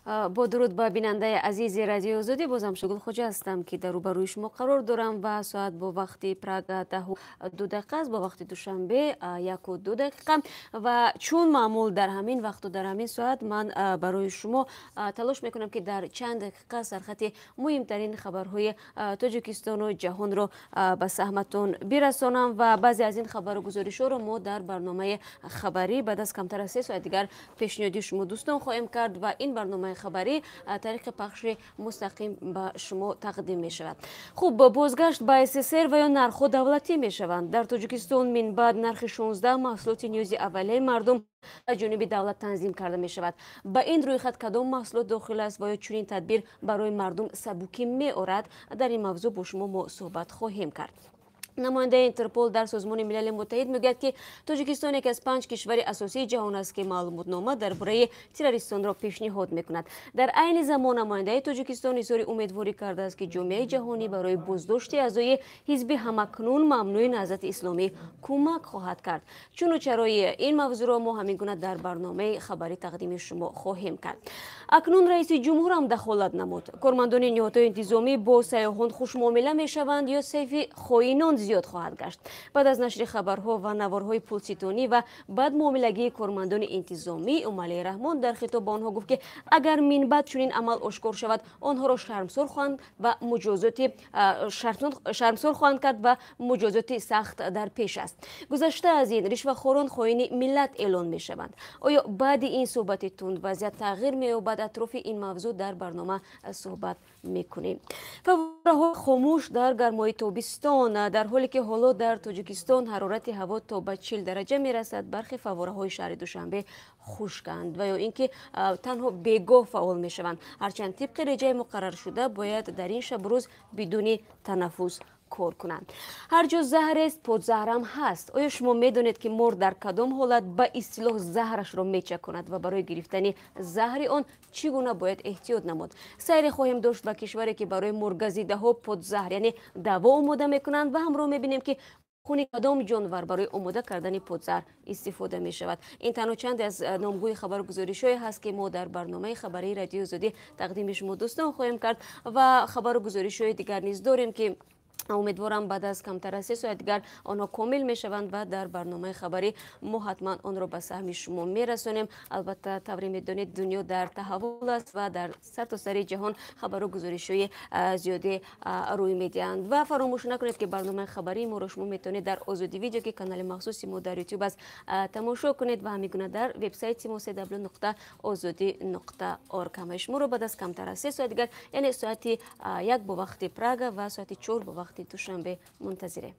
Бо дуруд ба бинандаи азизи Радиои Озодӣ. Бозам Шугул Хоҷа ҳастам, ки дар рӯбарӯи шумо қарор дорам ва соат бо вақти Прага 10:02 аст, бо вақти Душанбе 1:02. Ва чун маъмул дар ҳамин вақту дар ҳамин соат ман барои шумо талош мекунам, ки дар чанд дақиқа сархати муҳимтарин хабарҳои Тоҷикистону ҷаҳонро ба саҳматон бирасонам. Ва баъзе аз ин хабару гузоришҳоро мо дар барномаи хабарӣ баъд аз камтар аз 3 соат дигар пешниҳоди шумо дӯстон хоҳем кард ва ин барномаи хабарӣ тариқи пахши мустақим ба шумо тақдим мешавад. Хуб, бозгашт ба СССР ва ё нархҳо давлатӣ мешаванд. Дар Тоҷикистон минбаъд нархи 16 маҳсулоти ниёзи аввалияи мардум аз ҷониби давлат танзим карда мешавад. Ба ин рӯйхат кадом маҳсулот дохил аст ва ё чунин тадбир барои мардум сабукӣ меорад? Дар ин мавзӯъ бо шумо мо суҳбат хоҳем кард. Намояндаи Интерпол дар Созмони Милали Муттаҳид мегӯяд, ки Тоҷикистон яке аз панҷ кишвари асосии ҷаҳон аст, ки маълумотнома дар бораи террористонро пешниҳод мекунад. Дар айни замон намояндаи Тоҷикистон изҳори умедворӣ кардааст, ки ҷомеаи ҷаҳонӣ барои боздошти аъзои ҳизби ҳамакнун мамнӯи Наҳзати Исломӣ кӯмак хоҳад кард. Чуну чарои ин мавзӯъро мо ҳамин гуна дар барномаи хабарӣ тақдими шумо хоҳем кард. Акнун раиси ҷумҳурам дахолат намуд. Кормандони ниҳодҳои интизомӣ бо сайёҳон хушмуомила мешаванд ё сайфи хоинон зиёд хоҳад гашт? Баъд аз нашри хабарҳо ва наворҳои пулситонӣ ва бадмуомилагии кормандони интизомӣ, Эмомалӣ Раҳмон дар хитоб ба онҳо гуфт, ки агар минбаъд чунин амал ошкор шавад, онҳоро шармсор хоҳанд кард ва муҷозоти сахт дар пеш аст. Гузашта аз ин, ришвахорон хоини миллат эълон мешаванд. Оё баъди ин суҳбати тунд вазъият тағйир меёбад? Атрофи ин мавзӯъ дар барнома суҳбат мекунем. Фаввораҳои хомӯш дар гармои тобистон. Дар ҳоле ки ҳоло дар Тоҷикистон ҳарорати ҳаво то ба 40 дараҷа мерасад, бархе фаввораҳои шаҳри Душанбе хушканд ва ё ин ки танҳо бегоҳ фаъол мешаванд, ҳарчанд тибқи реҷаи муқарраршуда бояд дар ин шабрӯз бидуни танаффус кор кунанд. Ҳар ҷо заҳрест, подзаҳрам ҳаст. Оё шумо медонед, ки мор дар кадом ҳолат ба истилоҳ заҳрашро мечаконад ва барои гирифтани заҳри он чӣ гуна бояд эҳтиёт намуд? Сайре хоҳем дошт ба кишваре, ки барои моргазидаҳо подзаҳр, яъне даво омода мекунанд, ва ҳамроҳ мебинем, ки хуни кадом ҷонвар барои омода кардани подзаҳр истифода мешавад. Ин танҳо чанде аз номгӯи хабару гузоришҳое ҳаст, ки мо дар барномаи хабарии Радиои Озодӣ тақдими шумо дӯстон хоҳем кард. Ва хабару гузоришҳои дигар низ дорем, ки умедворам, баъд аз камтар аз 3 соат дигар онҳо комил мешаванд ва дар барномаи хабарӣ мо ҳатман онро ба саҳми шумо мерасонем. Албатта, тавре медонед, дунё дар таҳаввул аст ва дар сартосари ҷаҳон хабару гузоришҳои зиёде рӯй медиҳанд. Ва фаромӯш накунед, ки барномаи хабарии моро шумо метавонед дар Озодӣ Видео, ки канали махсуси мо дар Ютуб аст, тамошо кунед ва ҳамин гуна дар вебсайти мо www.ozodi.org. Ҳамаи шуморо баъд аз камтар аз 3 соат дигар, яъне соати 1 бо вақти Прага ва соати 4 бо вақти Душанбе, мунтазирем.